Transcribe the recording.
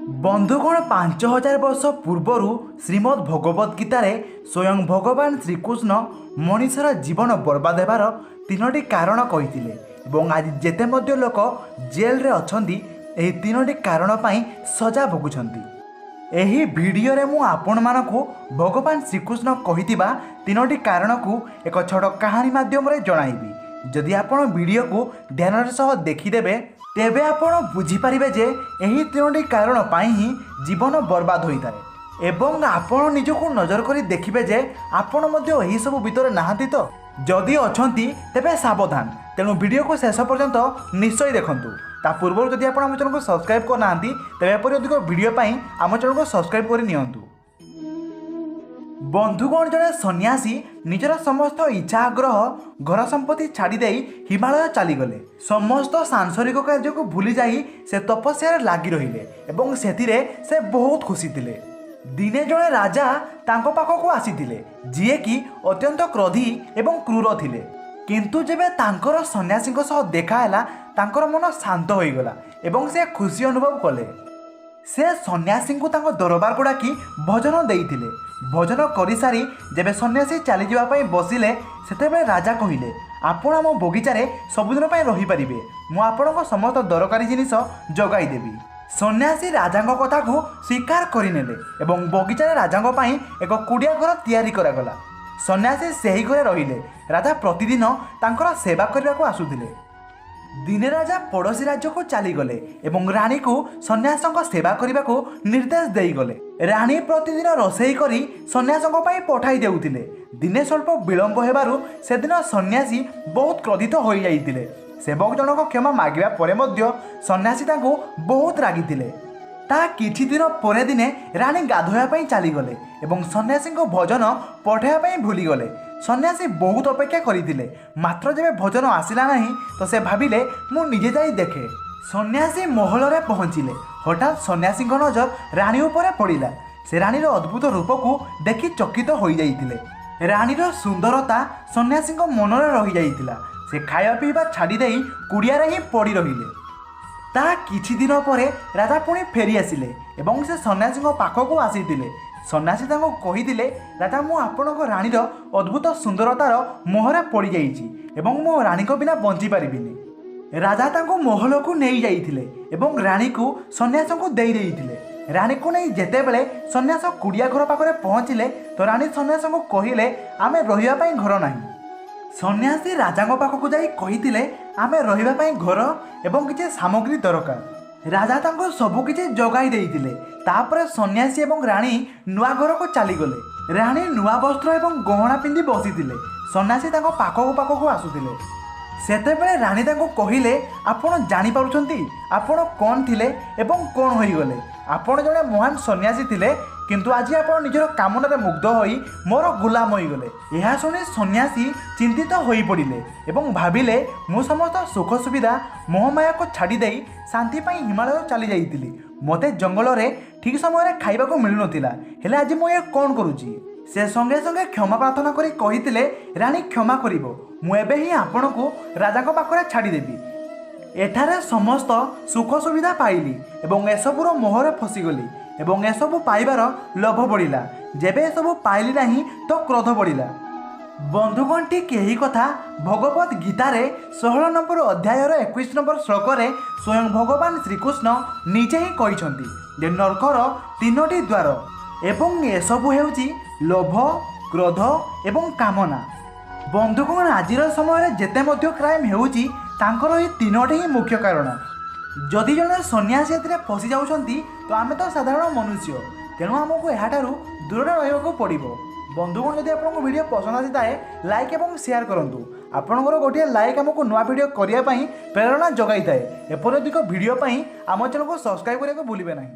ବନ୍ଧୁଗଣ, 5000 ବର୍ଷ ପୂର୍ବରୁ ଶ୍ରୀମଦ୍ ଭଗବତ ଗୀତାରେ ସ୍ୱୟଂ ଭଗବାନ ଶ୍ରୀକୃଷ୍ଣ ମଣିଷର ଜୀବନ ବର୍ବାଦ ହେବାର ତିନୋଟି କାରଣ କହିଥିଲେ ଏବଂ ଆଜି ଯେତେ ମଧ୍ୟ ଲୋକ ଜେଲରେ ଅଛନ୍ତି, ଏହି ତିନୋଟି କାରଣ ପାଇଁ ସଜା ଭୋଗୁଛନ୍ତି। ଏହି ଭିଡ଼ିଓରେ ମୁଁ ଆପଣମାନଙ୍କୁ ଭଗବାନ ଶ୍ରୀକୃଷ୍ଣ କହିଥିବା ତିନୋଟି କାରଣକୁ ଏକ ଛୋଟ କାହାଣୀ ମାଧ୍ୟମରେ ଜଣାଇବି। ଯଦି ଆପଣ ଭିଡ଼ିଓକୁ ଧ୍ୟାନର ସହ ଦେଖିଦେବେ, ତେବେ ଆପଣ ବୁଝିପାରିବେ ଯେ ଏହି ତିନୋଟି କାରଣ ପାଇଁ ହିଁ ଜୀବନ ବର୍ବାଦ ହୋଇଥାଏ ଏବଂ ଆପଣ ନିଜକୁ ନଜର କରି ଦେଖିବେ ଯେ ଆପଣ ମଧ୍ୟ ଏହିସବୁ ଭିତରେ ନାହାନ୍ତି ତ। ଯଦି ଅଛନ୍ତି, ତେବେ ସାବଧାନ। ତେଣୁ ଭିଡ଼ିଓକୁ ଶେଷ ପର୍ଯ୍ୟନ୍ତ ନିଶ୍ଚୟ ଦେଖନ୍ତୁ। ତା ପୂର୍ବରୁ ଯଦି ଆପଣ ଆମ ଚ୍ୟାନେଲକୁ ସବସ୍କ୍ରାଇବ୍ କରିନାହାନ୍ତି, ତେବେ ଏପରି ଅଧିକ ଭିଡ଼ିଓ ପାଇଁ ଆମ ଚ୍ୟାନେଲକୁ ସବସ୍କ୍ରାଇବ୍ କରି ନିଅନ୍ତୁ। ବନ୍ଧୁଗଣ, ଜଣେ ସନ୍ନ୍ୟାସୀ ନିଜର ସମସ୍ତ ଇଚ୍ଛା, ଆଗ୍ରହ, ଘର ସମ୍ପତ୍ତି ଛାଡ଼ି ଦେଇ ହିମାଳୟ ଚାଲିଗଲେ। ସମସ୍ତ ସାଂସାରିକ କାର୍ଯ୍ୟକୁ ଭୁଲି ଯାଇ ସେ ତପସ୍ୟାରେ ଲାଗି ରହିଲେ ଏବଂ ସେଥିରେ ସେ ବହୁତ ଖୁସି ଥିଲେ। ଦିନେ ଜଣେ ରାଜା ତାଙ୍କ ପାଖକୁ ଆସିଥିଲେ, ଯିଏକି ଅତ୍ୟନ୍ତ କ୍ରୋଧୀ ଏବଂ କ୍ରୂର ଥିଲେ। କିନ୍ତୁ ଯେବେ ତାଙ୍କର ସନ୍ନ୍ୟାସୀଙ୍କ ସହ ଦେଖା ହେଲା, ତାଙ୍କର ମନ ଶାନ୍ତ ହୋଇଗଲା ଏବଂ ସେ ଖୁସି ଅନୁଭବ କଲେ। ସେ ସନ୍ନ୍ୟାସୀଙ୍କୁ ତାଙ୍କ ଦରବାରକୁ ଡାକି ଭୋଜନ ଦେଇଥିଲେ। ଭୋଜନ କରିସାରି ଯେବେ ସନ୍ନ୍ୟାସୀ ଚାଲିଯିବା ପାଇଁ ବସିଲେ, ସେତେବେଳେ ରାଜା କହିଲେ, "ଆପଣ ଆମ ବଗିଚାରେ ସବୁଦିନ ପାଇଁ ରହିପାରିବେ। ମୁଁ ଆପଣଙ୍କ ସମସ୍ତ ଦରକାରୀ ଜିନିଷ ଯୋଗାଇ ଦେବି।" ସନ୍ନ୍ୟାସୀ ରାଜାଙ୍କ କଥାକୁ ସ୍ୱୀକାର କରିନେଲେ ଏବଂ ବଗିଚାରେ ରାଜାଙ୍କ ପାଇଁ ଏକ କୁଡ଼ିଆ ଘର ତିଆରି କରାଗଲା। ସନ୍ନ୍ୟାସୀ ସେହି ଘରେ ରହିଲେ। ରାଜା ପ୍ରତିଦିନ ତାଙ୍କର ସେବା କରିବାକୁ ଆସୁଥିଲେ। ଦିନେ ରାଜା ପଡ଼ୋଶୀ ରାଜ୍ୟକୁ ଚାଲିଗଲେ ଏବଂ ରାଣୀକୁ ସନ୍ନ୍ୟାସଙ୍କ ସେବା କରିବାକୁ ନିର୍ଦ୍ଦେଶ ଦେଇଗଲେ। ରାଣୀ ପ୍ରତିଦିନ ରୋଷେଇ କରି ସନ୍ନ୍ୟାସଙ୍କ ପାଇଁ ପଠାଇ ଦେଉଥିଲେ। ଦିନେ ସ୍ୱଳ୍ପ ବିଳମ୍ବ ହେବାରୁ ସେଦିନ ସନ୍ନ୍ୟାସୀ ବହୁତ କ୍ରୋଧିତ ହୋଇଯାଇଥିଲେ। ସେବକ ଜଣକ କ୍ଷମା ମାଗିବା ପରେ ମଧ୍ୟ ସନ୍ନ୍ୟାସୀ ତାଙ୍କୁ ବହୁତ ରାଗିଥିଲେ। ତା କିଛି ଦିନ ପରେ ଦିନେ ରାଣୀ ଗାଧୋଇବା ପାଇଁ ଚାଲିଗଲେ ଏବଂ ସନ୍ନ୍ୟାସୀଙ୍କ ଭୋଜନ ପଠାଇବା ପାଇଁ ଭୁଲିଗଲେ। ସନ୍ନ୍ୟାସୀ ବହୁତ ଅପେକ୍ଷା କରିଥିଲେ, ମାତ୍ର ଯେବେ ଭୋଜନ ଆସିଲା ନାହିଁ ତ ସେ ଭାବିଲେ, "ମୁଁ ନିଜେ ଯାଇ ଦେଖେ।" ସନ୍ନ୍ୟାସୀ ମହଲରେ ପହଞ୍ଚିଲେ। ହଠାତ୍ ସନ୍ନ୍ୟାସୀଙ୍କ ନଜର ରାଣୀ ଉପରେ ପଡ଼ିଲା। ସେ ରାଣୀର ଅଦ୍ଭୁତ ରୂପକୁ ଦେଖି ଚକିତ ହୋଇଯାଇଥିଲେ। ରାଣୀର ସୁନ୍ଦରତା ସନ୍ନ୍ୟାସୀଙ୍କ ମନରେ ରହିଯାଇଥିଲା। ସେ ଖାଇବା ପିଇବା ଛାଡ଼ି ଦେଇ କୁଡ଼ିଆରେ ହିଁ ପଡ଼ି ରହିଲେ। ତା କିଛି ଦିନ ପରେ ରାଜା ପୁଣି ଫେରି ଆସିଲେ ଏବଂ ସେ ସନ୍ନ୍ୟାସୀଙ୍କ ପାଖକୁ ଆସିଥିଲେ। ସନ୍ନ୍ୟାସୀ ତାଙ୍କୁ କହିଥିଲେ, "ରାଜା, ମୁଁ ଆପଣଙ୍କ ରାଣୀର ଅଦ୍ଭୁତ ସୁନ୍ଦରତାର ମୋହରେ ପଡ଼ିଯାଇଛି ଏବଂ ମୋ ରାଣୀଙ୍କ ବିନା ବଞ୍ଚିପାରିବିନି।" ରାଜା ତାଙ୍କୁ ମହଲକୁ ନେଇଯାଇଥିଲେ ଏବଂ ରାଣୀକୁ ସନ୍ନ୍ୟାସଙ୍କୁ ଦେଇ ଦେଇଥିଲେ। ରାଣୀକୁ ନେଇ ଯେତେବେଳେ ସନ୍ନ୍ୟାସ କୁଡ଼ିଆ ଘର ପାଖରେ ପହଞ୍ଚିଲେ ତ ରାଣୀ ସନ୍ନ୍ୟାସଙ୍କୁ କହିଲେ, "ଆମେ ରହିବା ପାଇଁ ଘର ନାହିଁ।" ସନ୍ନ୍ୟାସୀ ରାଜାଙ୍କ ପାଖକୁ ଯାଇ କହିଥିଲେ, "ଆମେ ରହିବା ପାଇଁ ଘର ଏବଂ କିଛି ସାମଗ୍ରୀ ଦରକାର।" ରାଜା ତାଙ୍କୁ ସବୁ କିଛି ଯୋଗାଇ ଦେଇଥିଲେ। ତାପରେ ସନ୍ନ୍ୟାସୀ ଏବଂ ରାଣୀ ନୂଆ ଘରକୁ ଚାଲିଗଲେ। ରାଣୀ ନୂଆ ବସ୍ତ୍ର ଏବଂ ଗହଣା ପିନ୍ଧି ବସିଥିଲେ। ସନ୍ନ୍ୟାସୀ ତାଙ୍କ ପାଖକୁ ପାଖକୁ ଆସୁଥିଲେ। ସେତେବେଳେ ରାଣୀ ତାଙ୍କୁ କହିଲେ, "ଆପଣ ଜାଣିପାରୁଛନ୍ତି ଆପଣ କ'ଣ ଥିଲେ ଏବଂ କ'ଣ ହୋଇଗଲେ? ଆପଣ ଜଣେ ମହାନ ସନ୍ନ୍ୟାସୀ ଥିଲେ, କିନ୍ତୁ ଆଜି ଆପଣ ନିଜର କାମନାରେ ମୁଗ୍ଧ ହୋଇ ମୋର ଗୁଲାମ ହୋଇଗଲେ।" ଏହା ଶୁଣି ସନ୍ନ୍ୟାସୀ ଚିନ୍ତିତ ହୋଇପଡ଼ିଲେ ଏବଂ ଭାବିଲେ, "ମୁଁ ସମସ୍ତ ସୁଖ ସୁବିଧା, ମୋହମାୟାକୁ ଛାଡ଼ି ଦେଇ ଶାନ୍ତି ପାଇଁ ହିମାଳୟ ଚାଲି ଯାଇଥିଲି। ମୋତେ ଜଙ୍ଗଲରେ ଠିକ୍ ସମୟରେ ଖାଇବାକୁ ମିଳୁନଥିଲା। ହେଲେ ଆଜି ମୁଁ ଏ କ'ଣ କରୁଛି?" ସେ ସଙ୍ଗେ ସଙ୍ଗେ କ୍ଷମା ପ୍ରାର୍ଥନା କରି କହିଥିଲେ, "ରାଣୀ, କ୍ଷମା କରିବ। ମୁଁ ଏବେ ହିଁ ଆପଣଙ୍କୁ ରାଜାଙ୍କ ପାଖରେ ଛାଡ଼ିଦେବି। ଏଠାରେ ସମସ୍ତ ସୁଖ ସୁବିଧା ପାଇଲି ଏବଂ ଏସବୁର ମୋହରେ ଫସିଗଲି ଏବଂ ଏସବୁ ପାଇବାର ଲୋଭ ବଢ଼ିଲା। ଯେବେ ଏସବୁ ପାଇଲି ନାହିଁ ତ କ୍ରୋଧ ବଢ଼ିଲା।" ବନ୍ଧୁଗଣ, ଠିକ୍ ଏହି କଥା ଭଗବତ ଗୀତାରେ 16 ନମ୍ବର ଅଧ୍ୟାୟର 21 ନମ୍ବର ଶ୍ଲୋକରେ ସ୍ୱୟଂ ଭଗବାନ ଶ୍ରୀକୃଷ୍ଣ ନିଜେ ହିଁ କହିଛନ୍ତି ଯେ ନର୍କର ତିନୋଟି ଦ୍ୱାର ଏବଂ ଏସବୁ ହେଉଛି ଲୋଭ, କ୍ରୋଧ ଏବଂ କାମନା। ବନ୍ଧୁଗଣ, ଆଜିର ସମୟରେ ଯେତେ ମଧ୍ୟ କ୍ରାଇମ୍ ହେଉଛି, ତାଙ୍କର ଏହି ତିନୋଟି ହିଁ ମୁଖ୍ୟ କାରଣ। ଯଦି ଜଣେ ସନ୍ନ୍ୟାସୀ ଏଥିରେ ଫସି ଯାଉଛନ୍ତି, ତ ଆମେ ତ ସାଧାରଣ ମନୁଷ୍ୟ। ତେଣୁ ଆମକୁ ଏହାଠାରୁ ଦୂରରେ ରହିବାକୁ ପଡ଼ିବ। ବନ୍ଧୁଗଣ, ଯଦି ଆପଣଙ୍କୁ ଭିଡ଼ିଓ ପସନ୍ଦ ଆସିଥାଏ, ଲାଇକ୍ ଏବଂ ସେୟାର କରନ୍ତୁ। ଆପଣଙ୍କର ଗୋଟିଏ ଲାଇକ୍ ଆମକୁ ନୂଆ ଭିଡ଼ିଓ କରିବା ପାଇଁ ପ୍ରେରଣା ଯୋଗାଇଥାଏ। ଏପରି ଅଧିକ ଭିଡ଼ିଓ ପାଇଁ ଆମ ଚ୍ୟାନେଲକୁ ସବସ୍କ୍ରାଇବ୍ କରିବାକୁ ଭୁଲିବେ ନାହିଁ।